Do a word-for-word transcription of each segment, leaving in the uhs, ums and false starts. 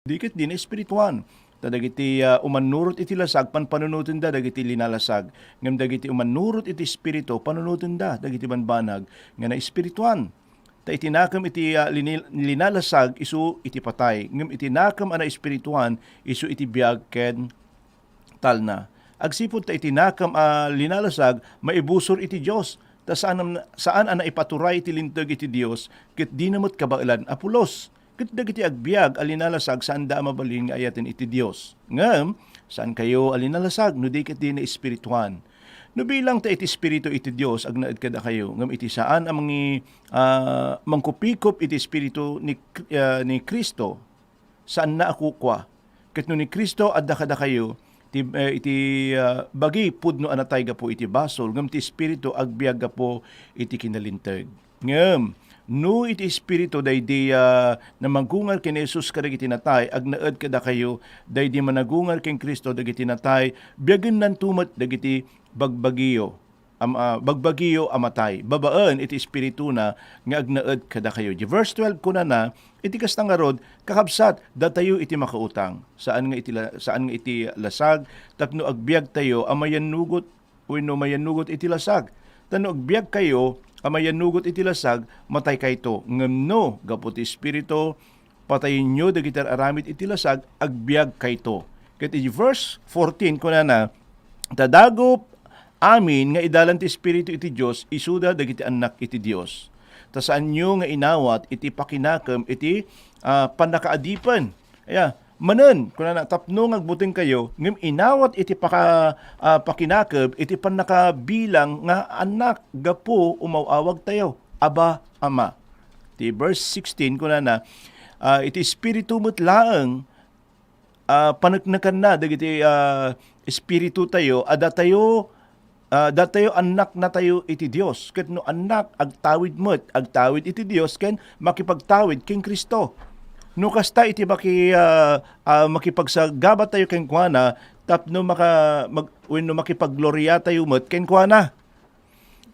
Di ket di naespirituan. Ta dagiti, ah, umannurot iti lasag, panpanunotenda dagiti linalasag. Ngem dagiti umannurot iti Espiritu, panunotenda dagiti bambanag nga naespirituan. Ta iti nakem iti, ah, lini-, linalasag, isu iti patay. Ngem iti nakem a naespirituan, isu iti biag ken talna. Agsipud ta iti nakem a linalasag, maibusor iti Dios. Ta saan, saan a naipaturay iti linteg iti Dios, ket dina met kabaelan a pulos. Ket dagiti agbiag a linalasag, saanda a mabalin nga ayaten iti Dios. Ngem, saankayo a linalasag no di ket di naespirituan. No bilang ta iti Espiritu iti Dios agnaed kadakayo, ngem iti saan a mangi-, ah, mangkupikop iti Espiritu ni, ah, ni Cristo, saanna a kukua. Ket no ni Cristo adda kadakayo, ti, eh, iti, ah, bagi pudno a natay gapu iti basol, ngem ti Espiritu agbiag gapu iti kinalinteg. Ngem, no iti Espiritu daydi, ah, namagungar ken ni Jesus kadagiti natay, agnaed kadakayo, daydi managungar ken Cristo dagiti natay, biagennanto met dagiti bagbagiyo am-, ah, bagbagiyo a matay, babaen iti Espirituna nga agnaed kadakayo. Di verse twelve kunana, iti kasta ngarud, kakabsat, datayo iti makautang. Saan nga iti la-, saan nga iti lasag, tapno agbiagtayo a mayannugot wenno mayannugot iti lasag. Ta no agbiagkayo a mayannugot iti lasag, mataykayto. Ngem no, gapu ti Espiritu, patayenyo dagiti ar-aramid iti lasag, agbiagkayto. Ket iti verse fourteen, kunana, "Ta dagup amin nga idalan ti Espiritu iti Dios, isuda dagiti annak iti Dios." Ta saanyo nga inawat iti pakinakem iti, ah, pannakaadipen. Aya, manen, kunana, tapno nga agbutengkayo, ngem inawat iti paka-, ah, pakinakem iti pannakabilang nga annak gapu umaw-awagtayo, "Abba, Ama." Ti verse sixteen, kunana, ah, iti Espiritu met laeng, ah, paneknekanna dagiti, ah, espiritutayo a datayo, ah, datayo annaknatayo iti Dios. Ket no annak, agtawid met, agtawid iti Dios ken makipagtawid ken Cristo. No kasta iti maki-, ah, ah, makipagsagabatayo kenkuana tapno maka-, mag-, wenno makipaggloriatayo met kenkuana.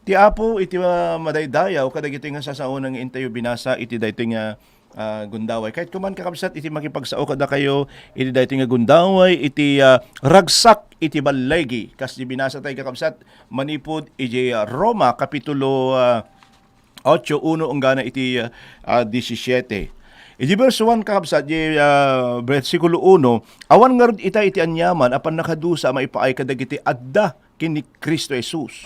Ti Apo iti, ah, madaydayaw kadagitoy nga sasaona nga intayo binasa iti daytoy nga, ah, gundaway. Kayatko man, kakabsat, iti makipagsao kadakayo iti daytoy nga gundaway iti, ah, ragsak iti balligi. Kas di binasa tayo, kakabsat, manipud iti, ah, Roma kapitulo, ah, otso, uno enggana iti, ah, ah, disisiete. Iti verse one, kakabsat, di, ah, bersikulo uno, "Awan ngarud ita iti aniaman a pannakadusa a maipaay kadagiti adda ken ni Cristo Jesus."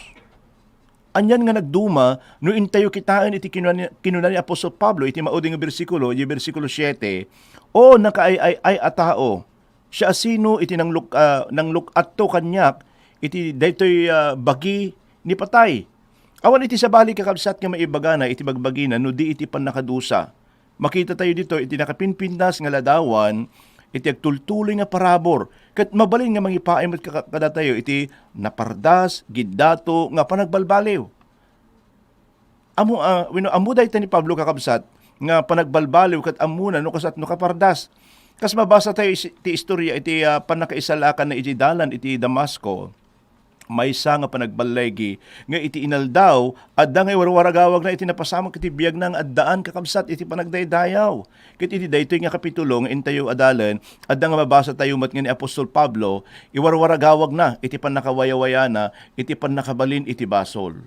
Anian nga nagduma no intayo kitaen iti kinuna ni, kinuna ni Apostol Pablo iti maudi nga bersikulo, iti bersikulo siete, "O nakaay-ay-ay a tao, siasino iti nangluk-, ah, nangluk-atto kaniak iti daytoy, ah, bagi ni patay?" Awan iti sabali, kakabsat, nga maibagana iti bagbagina no di iti pannakadusa. Makita tayo dito iti nakapinpintas nga ladawan iti agtultuloy nga parabur, ket mabalin nga mangipaay met ka-, kadatayo iti napardas, giddato nga panagbalbaliw. Ammo, ah, wenno ammo dayta ni Pablo, kakabsat, nga panagbalbaliw ket ammona no kasat no kapardas. Kas mabasa tayo is-, ti istorya iti, ah, pannakaisalakanna iti dalan iti Damasco. Maysa nga panagballigi nga iti inaldaw, adda nga iwarwaragawagna iti napasamak iti biagna nga addaan, kakabsat, iti panagdaydayaw. Ket iti daytoy nga kapitulo nga intayo adalen, adda nga mabasa tayo met nga ni Apostol Pablo, iwarwaragawagna iti pannakawayawayana, iti pannakabalin iti basol.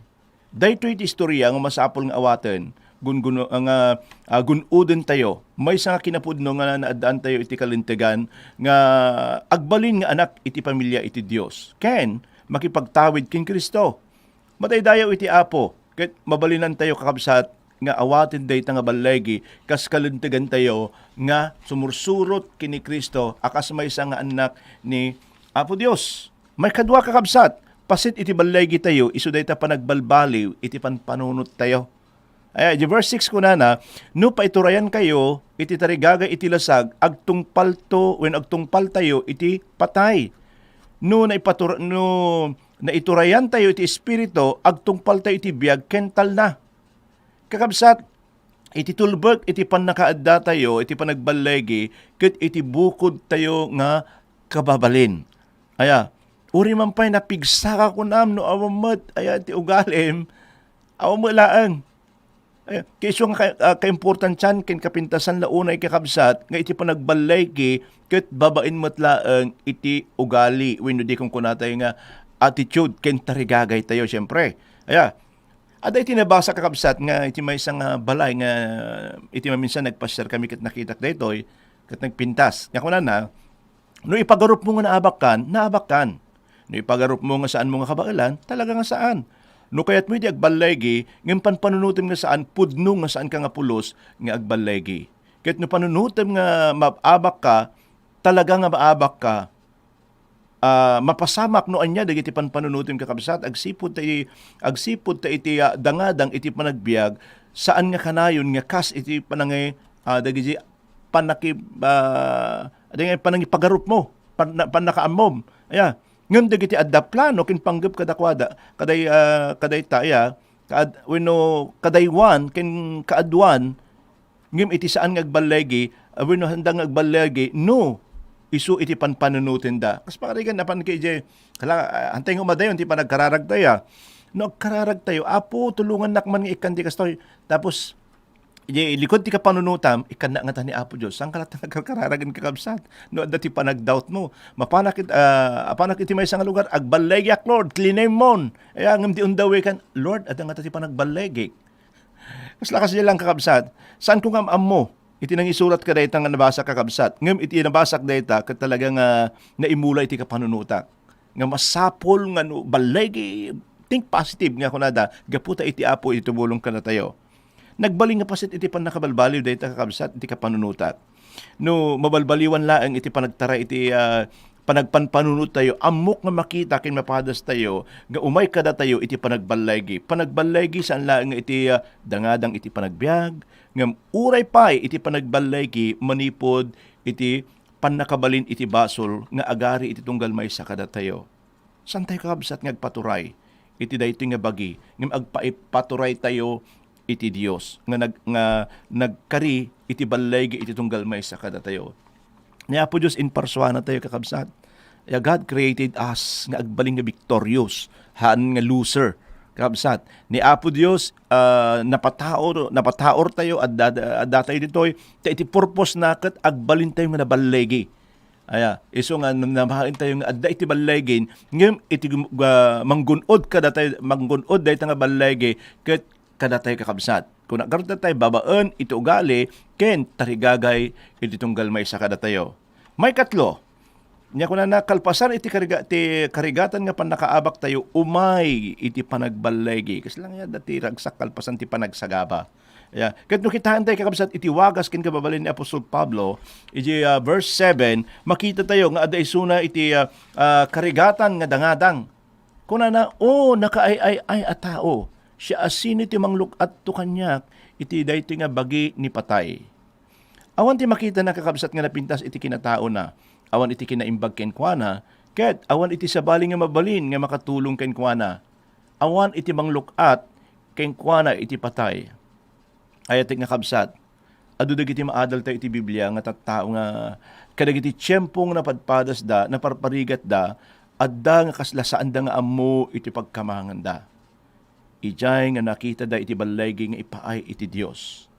Daytoy ti istorya nga masapul nga awaten, gunguno-, nga, ah, gun-oden tayo. Maysa nga kinapudno nga naaddaan tayo iti kalintegan nga agbalin nga anak iti pamilia iti Dios ken makipagtawid ken Cristo. Madaydayaw iti Apo, ket mabalinan tayo, kakabsat, nga awaten dayta nga balligi kas kalintegan tayo nga sumursurot ken ni Cristo a kas maysa nga annak ni Apo Dios. Maikadua, kakabsat, paset iti balligi tayo, isu dayta panagbalbaliw iti panpanunot tayo. Ay, di verse six kunana, "No paiturayankayo iti tarigagay iti lasag, agtungpalto wenno agtungpaltayo iti patay. No naipatur-, no naiturayantayo iti Espiritu, agtungpaltayo iti biag ken talna." Kakabsat, iti tulbek iti pannakaaddatayo iti panagballigi ket iti bukodtayo nga kababalin. Aya, uray man pay napigsaka kunam no awan met, aya, ti ugalim, awan met laeng. Eh, kaiso nga ka-, ah, kaimportansian ken kapintasan la unay, kakabsat, nga iti panagballigi ket babaen met laeng iti ugali wenno di kunkunatay nga attitude ken tarigagay tayo, siempre. Aya, adda iti nabasa, kakabsat, nga iti maysa nga balay nga iti maminsan nagpasiar kami ket nakitak daytoy ket nagpintas. Nga kunana, "No ipagarupmo nga naabakkan, naabakkan. No ipagarupmo nga saanmo nga kabaelan, talaga nga saan. No kayatmo iti agballigi, ngem panpanunotem nga saan, pudno nga saanka nga pulos nga agballigi. Ket no panunotem nga maabakka, talaga nga maabakka, ah, mapasamak no ania dagiti panpanunotem, kakabsat, agsipud ta iti, agsipud ta iti, ah, dangadang iti panagbiag, saan nga kanayon nga kas iti panangi-, ah, dagiti panaki-, ah, dagiti panangipagarupmo, panna-, pannakaammom." Aya, ngem dagiti adda plano ken panggep kadakuada, kaday, ah, kadayta, aya, kaad-, wenno kadaywan ken kaaduan, ngem iti saan nga agballigi, ah, wenno sanda nga agballigi, no isu iti panpanunotenda. Kas pakarigan, napan kay idiay, kala, ah, antay nga umadayon ti panagkararagtayo, ah. No agkararagtayo, "Apo, tulongannak man nga ikkan ti kastoy." Tapos, idiay likud ti kapanunotam, ikkanna ngata ni Apo Dios. Saan ka latta nga agkararag, kakabsat? No adda ti panagdoubtmo, mapanak it-, ah, apanak iti maysa nga lugar, "Agballigiak, Lord, clean name mon." Aya, ngem di on the way kan, "Lord, adda ngata ti panagballigik." Kasla kasdi lang, kakabsat. Saanko nga am-ammo iti nangisurat kadayta nga nabasa, kakabsat. Ngem iti nabasak dayta, ket talaga nga naimula iti kapanunotak. Nga masapul nga no balligi, think positive nga kunada, gapu ta iti Apo iti tumulong kadatayo. Nagbalin nga paset iti pannakabalbaliw dayta, kakabsat, iti kapanunotak. No mabalbaliwan laeng iti panagtaray iti, ah, panagpanpanunot tayo, ammok nga makita ken mapadas tayo nga umay kadatayo iti panagballigi. Panagballigi saan laeng nga iti, ah, dangadang iti panagbiag, ngem uray pay iti panagballigi manipud iti pannakabalin iti basol nga agari iti tunggal maysa kadatayo. Saantayo, kakabsat, nga agpaturay iti daytoy nga bagi, ngem agpaipaturay tayo iti Dios nga nag-, nga nagkari iti balligi iti tunggal maysa kadatayo. Ni Apo Dios imparsuana tayo, kakabsat. Ya, God created us nga agbalin nga victorious, haan nga loser, kakabsat. Ni Apo Dios, ah, napataor, napataor tayo, adda, adda tayo ditoy, ta iti purpose na ket agbalin tayo nga naballigi. Aya, isu nga nam-, namaen tayo nga adda iti balligin, ngem iti gum-, ga-, manggun-od kadatayo, manggun-od dayta nga balligi ket kadatayo, kakabsat. Kuna garud tayo babaen iti ugali ken tarigagay iti tunggal maysa kadatayo. Maikatlo, nia kunana, kalpasan iti kariga-, ti karigatan nga pannakaabak tayo, umay iti panagballigi. Kasla nga adda ti ragsak kalpasan ti panagsagaba. Ya, ket no kitaen tayo, kakabsat, iti wagas ken kababalin ni Apostol Pablo, iti, ah, verse seven, makita tayo nga adda isuna iti, ah, ah, karigatan nga dangadang. Kunana, "O nakaay-ay-ay a tao, siasino ti mangluk-atto kaniak iti daytoy nga bagi ni patay?" Awan ti makitana, kakabsat, nga napintas iti kinataona, awan iti kinaimbag kenkuana, ket awan iti sabali nga mabalin nga makatulong kenkuana. Awan iti mangluk-at kenkuana iti patay. Ayatek nga kabsat, adu dagiti maadaltayo iti Biblia nga tattao nga kadagiti tiempo nga napadpadasda, naparparigatda, adda nga kasla saanda nga ammo iti pagkamanganda. Idiay nga nakitada iti balligi nga ipaay iti Dios.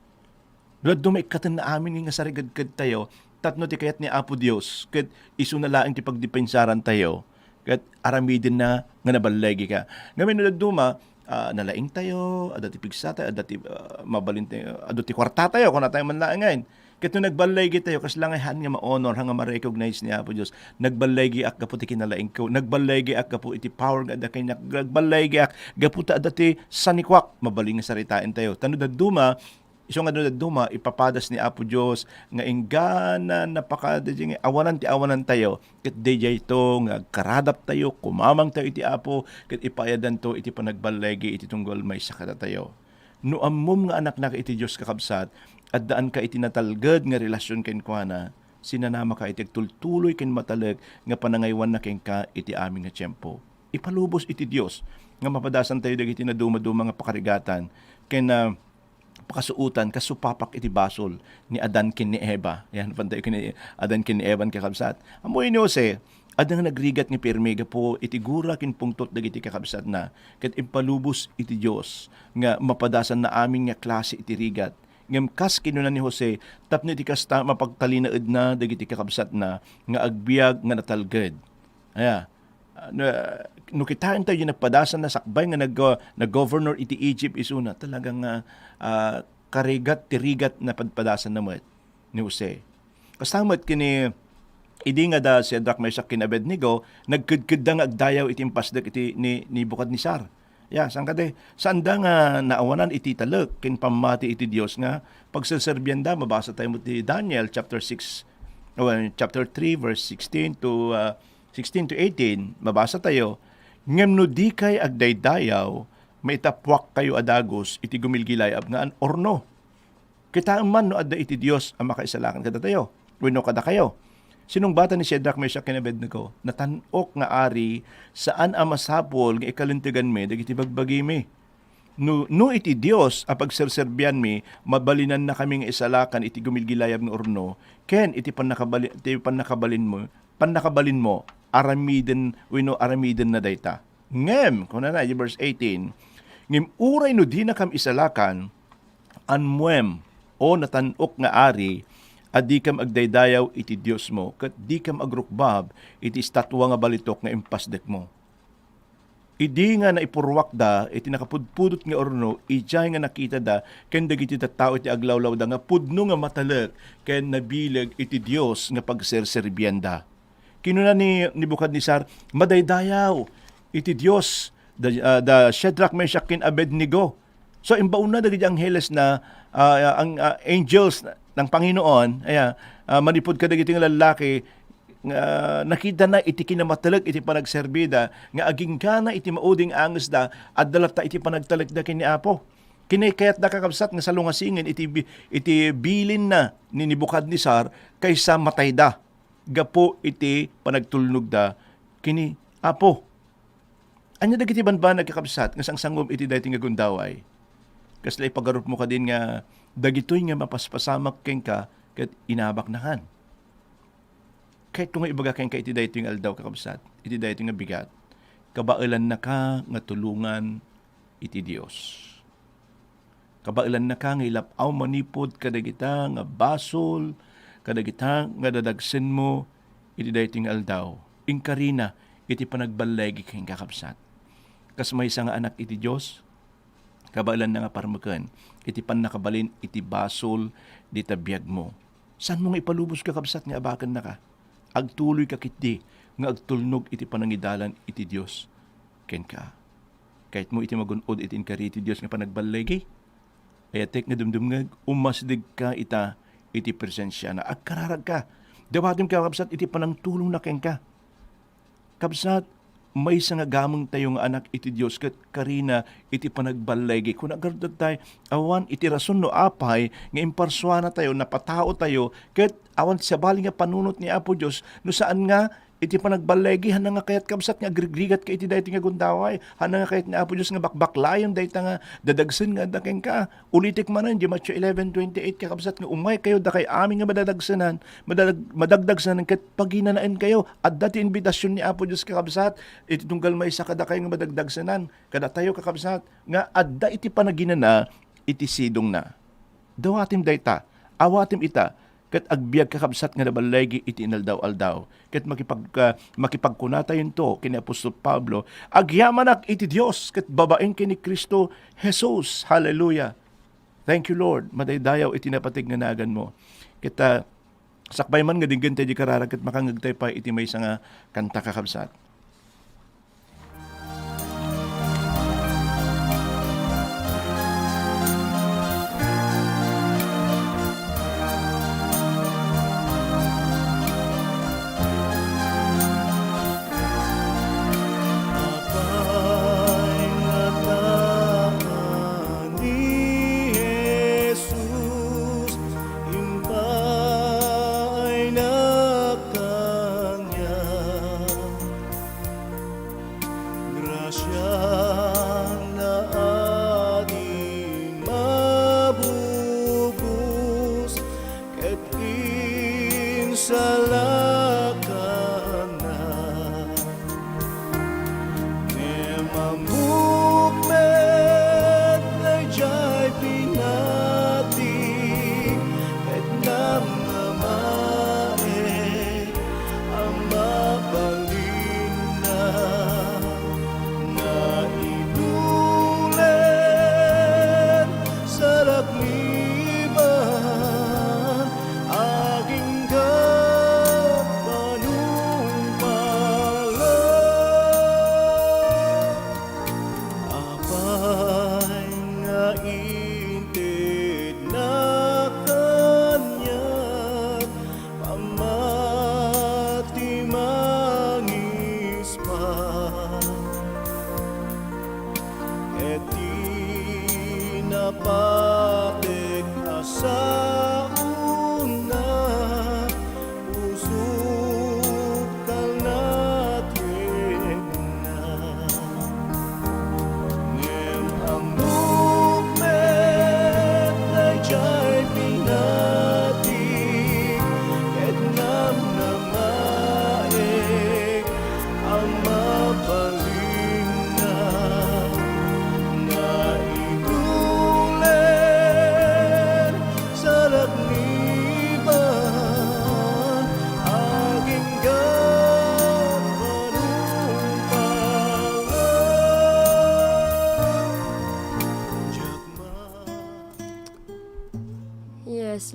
No dadduma, ikkatenna amin nga sarigadkedtayo tapno ti kayat ni Apo Dios ket isuna laeng ti pagdepensarantayo ket aramidenna nga naballigi ka. Ngamin no dadduma, ah, nalaingtayo, adda ti pigsatayo, adda ti, ah, mabalintayo, adda ti kuartatayo, kunatayo man laengen. Ket no nagballigitayo, kasla nga haan nga ma-honor, haan nga ma-recognize ni Apo Dios. Nagballigiak gapu ti kinalaingko, nagballigiak gapu iti power nga adda kaniak, nagballigiak gapu ta adda ti sanikuak. Mabalin nga saritaentayo. Ta no dadduma, isu nga no dadduma, ipapadas ni Apo Dios nga inggana napakadaydi nga awanan ti awanantayo, ket daydiayto nga agkaradaptayo, kumamangtayo iti Apo, ket ipaayadanto iti panagballigi iti tunggal maysa kadatayo. No ammom nga anaknaka iti Dios, kakabsat, addaanka iti natalged nga relasion kenkuana, sinanamaka iti agtultuloy ken matalek nga panangaywanna kenka iti amin nga tiempo. Ipalubos iti Dios nga mapadasantayo dagiti nadumaduma nga pakarigatan ken, ah, pakasuotan kas supapak iti basol ni Adan ken ni Eva. Yan, pantay ken ni Adan ken ni Eva, kakabsat. Ammoyo ni Jose, adda nga nagrigat nga pirmi gapu iti gura ken pungtot dagiti kakabsatna, ket impalubos iti Dios nga mapadasanna amin nga klase iti rigat. Ngem kas kinuna ni Jose, tapno iti kasta, mapagtalinaedna dagiti kakabsatna nga agbiag nga natalged. Aya, ah, na, no kitaentayo ti napadasanna sakbay nga nag-, nag-governor iti Egypt isuna, talaga nga, ah, karigat ti rigat napadpadasanna met ni Jose. Kasta met ken ni, idi nga da Shadrach, Meshach, ken Abednego, nagkedkedda nga agdayaw iti impasdek iti ni Nebukadnesar. Ya, saan kadi? Saanda nga naawanan iti talek ken pammati iti Dios nga pagserserbianda. Mabasa tayo met ti Daniel chapter six, o, chapter three, verse sixteen to, ah, sixteen to eighteen. Mabasa tayo, "Ngem no dikay agdaydayaw, maitappuakkayo a dagus iti gumilgilayab nga an-, orno." Kitaem man no adda iti Dios a makaisalakan kadatayo wenno kadakayo. Sinungbatan ni Shadrach, Meshach, ken Abednego, "Natan-ok nga ari, saan a masapul nga ikalinteganmi dagiti bagbagimi. No, no iti Dios a pagserserbianmi, mabalinannakami nga isalakan iti gumilgilayab nga urno, ken iti pannakabali-, iti pannakabalinmo, pannakabalinmo, aramiden wenno aramidenna dayta." Ngem, kunana iti verse eighteen, "Ngem uray no dinakam isalakan, ammoem, O natan-ok nga ari, a dikam agdaydayaw iti Diosmo, ket dikam agrukbab iti estatua nga balitok nga impasdekmo. Idi nga naipurruakda iti nakapudpudot nga urno, idiay nga nakitada ken dagiti tattao iti aglawlawda nga pudno nga matalek ken nabileg iti Dios nga pagserserbianda." Kinuna ni Nebukadnesar, "Madaydayaw iti Dios da, ah, da Shadrach, Meshach, ken Abednego." So, imbaonna dagiti angheles na, ah, ang, ah, angels ng Panginoon, aya, ah, manipud kadagiti nga lallaki, nga nakitana iti kinamatalek iti panagserbida, nga aginggana iti mauding angesda, adda latta iti panagtalekda ken ni Apo. Ken kayatda, kakabsat, nga salungasingen iti bi-, iti bilinna ni Nebukadnesar kaysa matayda gapu iti panagtulnogda ken ni Apo. Ania dagiti bambanag, kakabsat, nga sangsangom iti daytoy nga gundaway? Kasla ipagarupmo kadin nga dagitoy nga mapaspasamak kenka ket inabaknakan? Kayatko nga ibaga kenka iti daytoy nga aldaw, kakabsat, iti daytoy nga bigat, kabaelannaka nga tulongan iti Dios. Kabaelannaka nga ilap-aw manipud kadagita nga basol, kadagita nga dadagsenmo iti daytoy nga aldaw. Inkarina iti panagballigi kenka, kabsat. Kas maysa nga anak iti Dios, kabaelanna nga parmeken iti pannakabalin iti basol dita biagmo. Saanmo nga ipalubos, kakabsat, nga abakennaka? Agtuloyka ketdi nga agtulnog iti panangidalan iti Dios kenka. Kayatmo iti magun-od iti inkari ti Dios nga panagballigi? Ayatek nga dumdumngeg, umasdegka ita iti presensiana. Agkararagka. Dawatem, kakabsat, iti panangtulongna kenka. Kabsat, maysa nga gamengtayo nga anak iti Dios ket karina iti panagballigi. Kuna garud tay, awan iti rason no apay nga imparsuanatayo, napataotayo, ket awan ti sabali nga panunot ni Apo Dios no saan nga iti panagballigi. Hanna nga kayat, kabsat, nga agrigrigatka iti daytoy nga gundaway. Hanna nga kayat ni Apo Dios nga bakbaklayen dayta nga dadagsen nga adda kenka. Ulitek manen, di Mateo eleven twenty-eight, kakabsat, nga umaykayo, dakay amin nga madadagsenan, madag-, madagdagsenan, ket paginanaenkayo. Adda ti inbitasion ni Apo Dios, kakabsat, iti tunggal maysa kadakay nga madagdagsenan. Kadatayo, kakabsat, nga adda iti panaginana iti sidongna. Dawatem dayta, awatem ita, ket agbiag, kakabsat, nga naballigi iti inaldaw-aldaw. Ket makipag-, ah, makipagkunatayonto ken ni apostol Pablo, "Agyamanak iti Dios ket babaen ken ni Cristo Jesus." Hallelujah. Thank you, Lord. Madaydayaw iti napateg nga naganmo. Ket, ah, sakbay man nga denggen tayo di kararag ket makangegtay pay iti maysa nga kanta, kakabsat. Apay nga taan ni Jesus, impaaynak kaniak.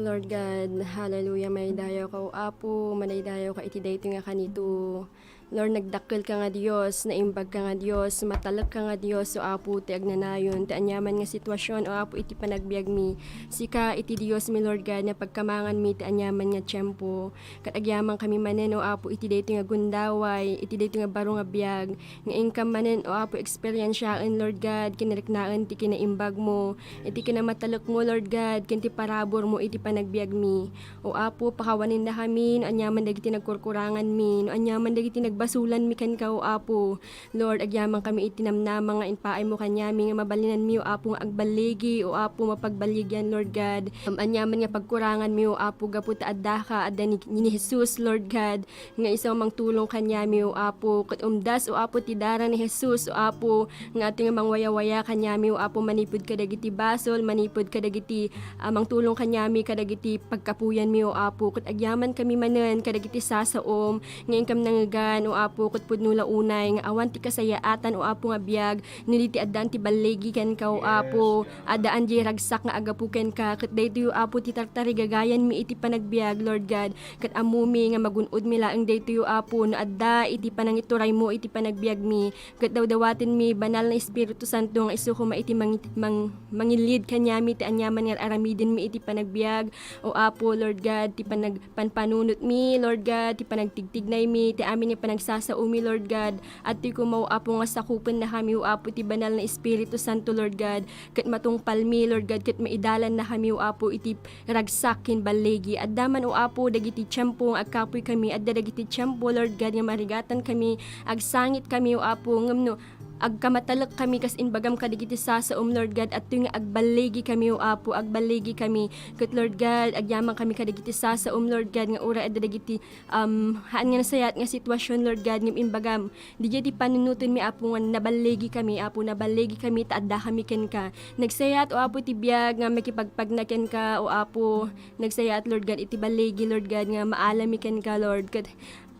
Lord God, hallelujah, madaydayaw ka, O Apo, madaydayaw ka iti daytoy nga kanito. Lord, nagdakkel ka nga Dios, naimbag ka nga Dios, matalek ka nga Dios, O Apo, ti agnanayon, ti aniaman nga sitwasyon, O Apo, iti panagbiagmi. Sika iti Dios mi, Lord God, nga pagkamanganmi ti aniaman nga tiempo. Ket agyaman kami manen, O Apo, iti daytoy nga gundaway, iti daytoy nga baro nga biag, nga inkam manen, O Apo, eksperiensiaen, Lord God, kinariknaen ti kinaimbagmo, iti kinamatalekmo, Lord God, ken ti paraburmo iti panagbiagmi. O Apo, pakawanennakami no aniaman dagiti nagkurkuranganmi, no aniaman dagiti nagbasolanmi kenka, O Apo. Lord, agyaman kami iti namnama nga impaaymo kaniami nga mabalinanmi, O Apo, nga agballigi, O Apo, mapagballigian, Lord God. Am-, aniaman nga pagkuranganmi, O Apo, gapu ta addaka, adda ni, ni Jesus, Lord God, nga isu a mangtulong kaniami, O Apo. Ket umdas, O Apo, ti dara ni Jesus, O Apo, nga atoy nga mangwayawaya kaniami, O Apo, manipud kadagiti basol, manipud kadagiti, ah, mangtulong kaniami kadagiti pagkapuyanmi, O Apo. Ket agyaman kami manen kadagiti sasaom nga inkam nangngegan, O Apo, ket pudno la unay nga awan ti kasayaatan, O Apo, nga biag, no di ti addaan ti balligi kenka, O Apo. Addaan diay ragsak nga agapu kenka, ket daytoy, O Apo, ti tartarigagayanmi iti panagbiag, Lord God. Ket ammomi nga magun-odmi laeng daytoy, O Apo, no adda iti panangituraymo iti panagbiagmi. Ket dawdawatenmi, Banal nga Espiritu Santo, nga isu koma iti mangi-, mang-, mangilid kaniami ti aniaman nga ar-aramidenmi iti panagbiag. O Apo, Lord God, ti panag-, panpanunotmi, Lord God, ti panagtigtignaymi, ti amin nga panagsasaomi, Lord God. Adtoy koma, O Apo, nga sakupennakami, O Apo, ti Banal nga Espiritu Santo, Lord God, ket matungpalmi, Lord God, ket maidalannakami, O Apo, iti ragsak ken balligi. Adda man, O Apo, dagiti tiempo nga agkapuykami, adda dagiti tiempo, Lord God, nga marigatankami, agsangitkami, O Apo, ngem no agkamatalekkami kas imbagam kadagiti sasaom, Lord God, adtoy nga agballigikami, O Apo, agballigikami. Ket, Lord God, agyamankami kadagiti sasaom, Lord God, nga uray adda dagiti, um, haan nga nasayaat nga sitwasyon, Lord God, ngem imbagam, diay ti panunotenmi, Apo, nga naballigikami, Apo, naballigikami ta addakami kenka. Nagsayaat, O Apo, ti biag nga makipagpagna kenka, O Apo. Nagsayaat, Lord God, iti balligi, Lord God, nga maalami kenka, Lord. Ket,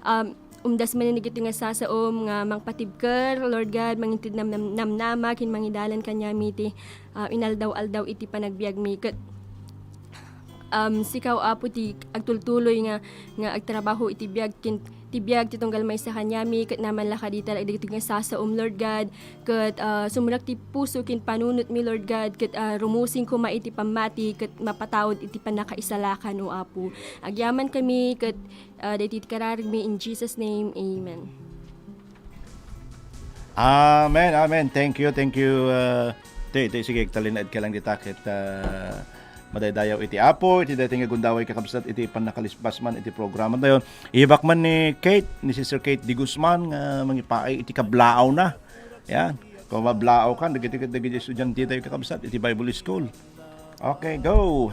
um, umdas manen dagitoy nga sasaom nga mangpatibker, Lord God, mangited nam-, nam-, namnama ken mangidalan kaniami iti, ah, inaldaw-aldaw iti panagbiagmi. Ket, um, sika, O Apo, ti agtultuloy nga, nga agtrabaho iti biag ken ti biag ti tunggal maysa kaniami, ket naman la kadita dagitoy nga sasaom, Lord God, ket, ah, sumrek ti puso ken panunotmi, Lord God, ket, ah, rumusing koma iti pammati, ket mapataud iti pannakaisalakan, O Apo. Agyamankami, ket, ah, daytoy ti kararagmi in Jesus' name. Amen. Amen, amen. Thank you, thank you, ah, te, te, sige, agtalinaed ka lang dita, ket, ah, madaydayaw iti Apo, iti daytoy nga gundaway, kakabsat, iti pannakalispas man iti programa tayo. Ibak man ni Kate, ni Sister Kate de Guzman, nga mangipaay iti kablaawna. Yan. Kung mablaaw kan, dagiti, dagiti estudiante tayo, kakabsat, iti Bible School. Okay, go.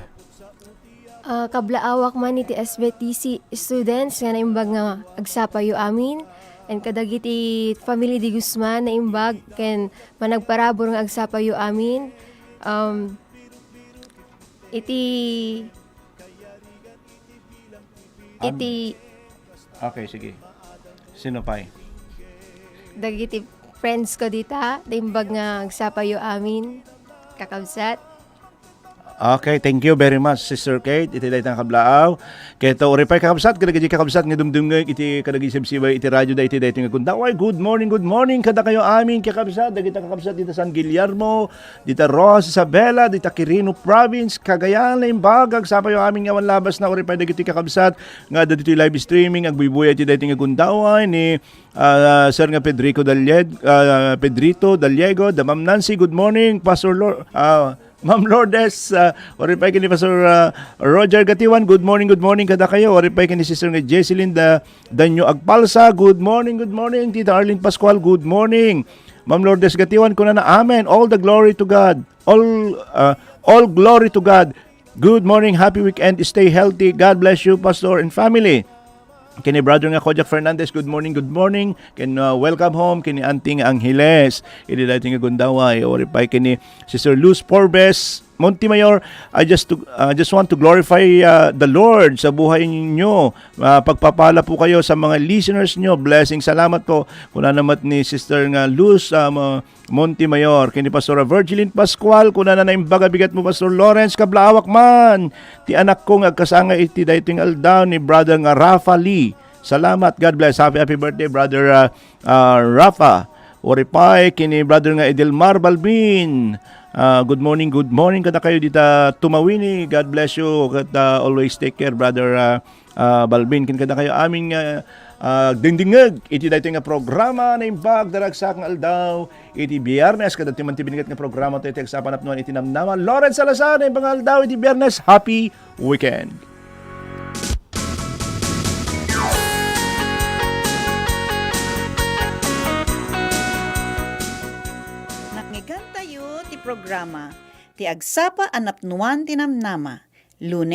Ah, kablaawak man iti S B T C students nga naimbag nga agsapayo amin, and kadagiti family de Guzman naimbag ken managparabur nga agsapayo amin. Um, iti, Am-, iti Okay, sige. Sino pay? Dagiti friends ko dita, naimbag nga agsapayo amin, kakabsat. Okay, thank you very much, Sister Kate. Iti dayta nga kablaaw. Ket, uh, uray pay, kakabsat, kadagiti kakabsat nga dumdumngeg iti kadagiti sibsibay iti radio daytoy, daytoy nga gundaway. Good morning, good morning kadakayo amin, kakabsat. Dagita kakabsat dita San Guillermo, dita Roxas Isabela, dita Quirino Province, Cagayan, naimbag, agsapayo amin nga awan labasna, uray pay dagiti kakabsat nga adda ditoy live streaming, agbuybuya iti daytoy nga gundaway ni, ah, Sir nga Pedrico Dalle-, ah, Pedrito Dallego, da Ma'am Nancy, good morning, Pastor Lor-, ah, Ma'am Lourdes, ah, uray pay ken ni Pastor, ah, Roger Gatiwan, good morning, good morning kadakayo, uray pay ken ni Sister nga Jesselyn da, Danyo Agpalsa, good morning, good morning, Tita Arlene Pascual, good morning. Ma'am Lourdes Gatiwan, kunana, "Amen. All the glory to God. All, uh, all glory to God. Good morning, happy weekend, stay healthy. God bless you, Pastor and family." Kini brother nga Kojak Fernandez, good morning, good morning. Ken, uh, welcome home, kini Auntie nga Angeles. Idi daytoy nga gundaway, uray pay kini Sister Luz Forbes. Montemayor, I just to, uh, just want to glorify, uh, the Lord sa buhay ninyo. Uh, pagpapala po kayo sa mga listeners nyo. Blessing. Salamat po. Kuna naman ni Sister nga Luz, uh, Mo-, Montemayor. Kini Pastora Virgilin Pascual, kuna na naimbag a bigat mo, Pastor Lawrence, kablaawak man. Ti anak ko nga agkasanga iti daytoy nga aldaw ni Brother nga Rafa Lee. Salamat. God bless. Happy, happy birthday, Brother, uh, uh, Rafa. Oripay, kini Brother nga Edelmar Balbin. Ah, good morning, good morning kada kayo dita Tumawini. God bless you. Ket, ah, always take care, Brother, ah, ah, Balbin. Ken kada kayo amin nga, ah, dingdingeg iti daytoy nga programa Naimbag Daragsak nga Aldaw iti Biyernes. Kada ti man ti binigat nga programa tayo ti agsapanapnuan iti namnama. Lawrence Salazar, Naimbag nga Aldaw iti Biyernes. Happy weekend. Nakngegan tayo ti programa ti Agsapa a Napnuan ti Namnama, Lunes,